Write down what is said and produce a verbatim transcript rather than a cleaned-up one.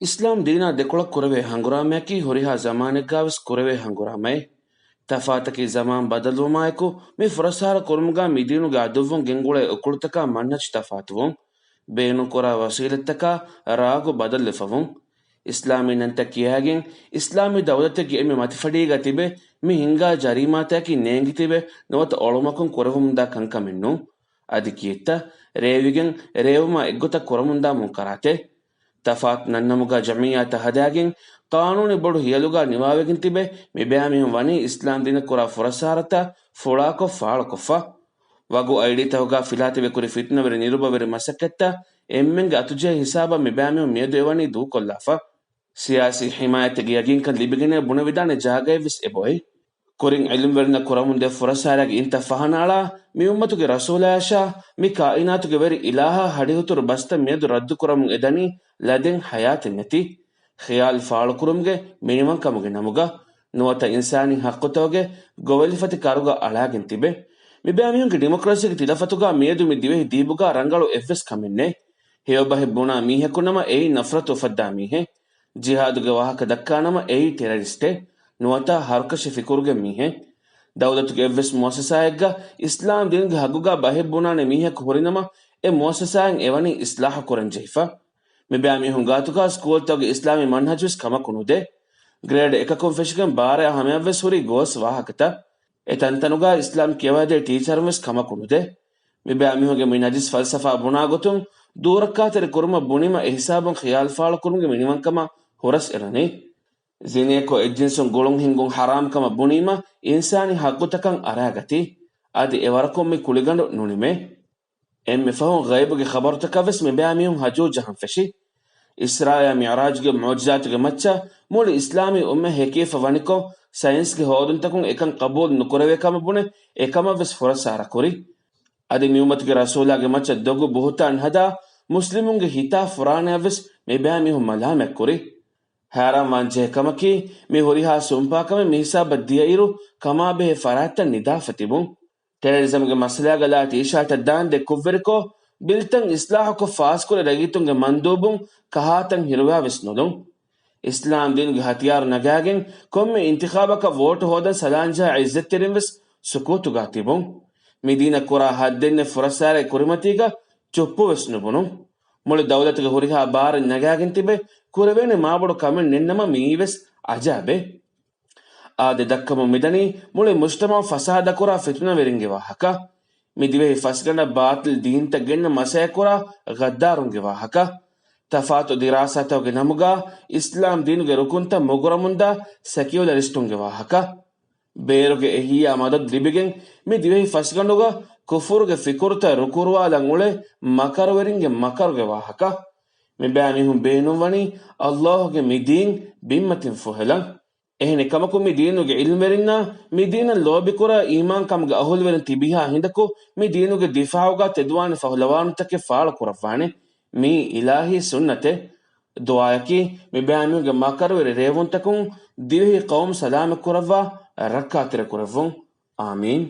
އިސްލާމް ދީނާ ދެކޮޅަށް ކުރެވޭ ހަނގުރާމައަކީ ހުރިހާ ޒަމާނެއްގާވެސް ކުރެވޭ ހަނގުރާމައެއް. ތަފާތަކީ ޒަމާން ބަދަލުވުމާއެކު މި ފުރަސްއަހަރަ ކުރުމުގާ މިދީނުގެ އަދުއްވުން ގެންގުޅޭ އުކުޅުތަކާ މަންހަޖު ތަފާތުވުން. ބޭނުންކުރާ ވަސީލަތްތަކާ ރާގު ބަދަލުވެފަވުން. އިސްލާމީ ނަންތައް ކިޔާގެން، އިސްލާމީ ދައުލަތެއްގެ އެންމެ މަތިފަޑީގަ ތިބެ، މި ހިންގާ ޖަރީމާތަކަކީ ނޭނގި ތިބެ، ނުވަތަ އޮޅުމަކުން ކުރެވެމުންދާ ކަންކަމެއް ނޫން. އަދި ކީއްތަ؟ ރޭވިގެން ރޭވުމާ އެއްގޮތަށް ކުރަމުންދާ މުންކަރާތެއް. ތަފާތު ނަންނަމުގާ ޖަމިއްޔާތައް ހަދާގެން، ޤާނޫނީ ބޮޑު ހިޔަލުގާ ނިވާވެގެން ތިބެ، މިބައިމީހުން ވަނީ އިސްލާމް ދީނަށް ކުރާ ފުރަސްއަހަރަތައް ފުޅާކޮށް ފާޅުކޮށްފަ. ވަގު އައިޑީތަކުގާ ފިލާތިބި ކުރި ފިތުނަވެރި ނިރުބަވެރި މަސައްކަތްތައް އެންމެންގެ އަތުޖެހޭ ހިސާބަށް މިބައިމީހުން މިއަދު އެވަނީ ދޫކޮށްލާފަ. ސިޔާސީ ޙިމާޔަތެއްގެ ޔަގީންކަން ލިބިގެންނޭ ބުނެވިދާނެ ޖާގައެއްވެސް އެބައޮތް. ކުރިން ޢިލްމުވެރިންނަށް ކުރަމުންދޭ ފުރަސްއަހަރާގެ އިންތައް ފަހަނައަޅާ، މި އުއްމަތުގެ ރަސޫލާޔަށާ، މި ކާއިނާތުގެ ވެރި އިލާހާ ހަޑިހުތުރު ބަސްތައް މިއަދު ރައްދުކުރަމުން އެދަނީ ލަދެއް ޙަޔާތެއްނެތި ޚިޔާލު ފާޅުކުރުމުގެ މިނިވަންކަމުގެ ނަމުގަ، ނުވަތަ އިންސާނީ ޙައްޤުތަކުގެ ގޮވެލިފަތި ކަރުގަ އަޅާގެން ތިބެ. މިބައިމީހުންގެ ޑިމޮކްރަސީގެ ތިލަފަތުގަ މިއަދު މި ދިވެހި ދީބުގަ ރަނގަޅު އެއްވެސް ކަމެއް ނެތް. ހެޔޮބަހެއް ބުނާ މީހަކު ނަމަ އެއީ ނަފްރަތު އުފައްދާ މީހެއް. ޖިހާދުގެ ވާހަކަ ދައްކާ ނަމަ އެއީ ޓެރަރިސްޓެއް ނުވަތަ ހަރުކަށި ފިކުރުގެ މީހެއް. ދައުލަތުގެ އެއްވެސް މުއައްސަސާއެއްގަ އިސްލާމް ދީނުގެ ހައްގުގަ ބަހެއް ބުނާނެ މީހަކު ހުރިނަމަ، އެ މުއައްސަސާއިން އެވަނީ އިސްލާހު ކުރަން ޖެހިފަ. މިބައިމީހުން ގާތުގަ ސްކޫލްތަކުގެ އިސްލާމީ މަންހަޖުވެސް ކަމަކު ނުދޭ. ގްރޭޑް އެކަކުން ފެށިގެން ބާރައަށް ހަމަޔަށްވެސް ހުރީ ގޯސް ވާހަކަތައް. އެ ތަންތަނުގަ އިސްލާމް ކިޔަވައިދޭ ޓީޗަރުން ވެސް ކަމަކު ނުދޭ. މިބައިމީހުންގެ މި ނަޖިސް ފަލްސަފާ ބުނާ ގޮތުން ދޫރައްކާތެރި ކުރުމަށް ބުނީމަ އެ ހިސާބުން ޚިޔާލު ފާޅުކުރުމުގެ މިނިވަންކަމަށް ހުރަސް އެޅުނީ. ޒިނޭކޮށް އެއްޖިންސުން ގުޅުން ހިންގުން ޙަރާމްކަމަށް ބުނީމަ އިންސާނީ ޙައްޤުތަކަށް އަރާގަތީ. އަދި އެވަރަކުން މި ކުޅިގަނޑު ނުނިމޭ. އެންމެ ފަހުން ޣައިބުގެ ޚަބަރުތަކަށްވެސް މިބައިމީހުން ހަޖޫ ޖަހަން ފެށި. އިސްރާއާ މިޢުރާޖުގެ މުޢުޖިޒާތުގެ މައްޗަށް މުޅި އިސްލާމީ އުއްމަތް ހެކިވެފަ ވަނިކޮށް، ސައިންސްގެ ހޯދުންތަކުން އެކަން ޤަބޫލު ނުކުރެވޭ ކަމަށް ބުނެ، އެކަމަށްވެސް ފުރައްސާރަ ކުރި. އަދި މިއުއްމަތުގެ ރަސޫލާގެ މައްޗަށް ދޮގު ބުހުތާން ހަދާ، މުސްލިމުންގެ ހިތާ ފުރާނަޔަށްވެސް މިބައިމީހުން މަލާމަތް ކުރި. ހައިރާންވާން ޖެހޭ ކަމަކީ، މި ހުރިހާ ސުންޕާކަމެއް މިހިސާބަށް ދިޔައިރު، ކަމާބެހޭ ފަރާތްތައް ނިދާފަ ތިބުން. ޓެރަރިޒަމްގެ މައްސަލާގަ ލާ ޓީޝާޓަށް ދާންދެ ކުށްވެރިކޮށް، ބިލްތައް އިސްލާހުކޮށް ފާސްކުރި ރައްޔިތުންގެ މަންދޫބުން ކަހާތަން ހިރުވާވެސް ނުލުން. އިސްލާމް ދީނުގެ ހަތިޔާރު ނަގާގެން ކޮންމެ އިންތިޚާބަކަށް ވޯޓު ހޯދަން ސަލާންޖަހާ އިއްޒަތްތެރިންވެސް ސުކޫތުގާ ތިބުން. މި ދީނަށް ކުރާ ހައްދެއްނެތް ފުރައްސާރައި ކުރިމަތީގަ ޗުއްޕުވެސް ނުބުނުން. މުޅި ދައުލަތުގެ ހުރިހާ ބާރެއް ނަގާގެން ތިބެ، ކުރެވޭނެ މާބޮޑު ކަމެއް ނެތްނަމަ މިއީވެސް އަޖާބެއް. އާދެ، ދައްކަމުން މިދަނީ މުޅި މުޖްތަމަޢު ފަސާދަކުރާ ފިތުނަވެރިންގެ ވާހަކަ. މި ދިވެހި ފަސްގަނޑަށް ބާޠިލް ދީންތައް ގެންނަ މަސައްކަތްކުރާ ޣައްދާރުންގެ ވާހަކަ. ތަފާތު ދިރާސާތަކުގެ ނަމުގަ އިސްލާމް ދީނުގެ ރުކުންތައް މޮގުރަމުންދާ ސެކިއުލަރިސްޓުންގެ ވާހަކަ. ބޭރުގެ އެހީއާ މަދަދު ލިބިގެން މި ދިވެހި ފަސްގަނޑުގަ ކުފުރުގެ ފިކުރުތައް ރުކުރުވާލަން އުޅޭ މަކަރުވެރިންގެ މަކަރުގެ ވާހަކަ. މިބައިމީހުން ބޭނުންވަނީ ﷲ ގެ މި ދީން ބިންމަތިން ފުހެލަން. އެހެނެއް ކަމަކު، މި ދީނުގެ ޢިލްމުވެރިންނާ މި ދީނަށް ލޯބިކުރާ އީމާންކަމުގެ އަހުލުވެރިން ތިބިހާ ހިނދަކު، މި ދީނުގެ ދިފާޢުގާ ތެދުވާނެ ފަހުލަވާނުތަކެއް ފާޅުކުރައްވާނެ. މީ އިލާހީ ސުންނަތެއް. ދުޢާއަކީ، މިބައިމީހުންގެ މަކަރުވެރި ރޭވުންތަކުން ދިވެހި ޤައުމު ސަލާމަތްކުރައްވާ، ރައްކާތެރިކުރެއްވުން. އާމީން.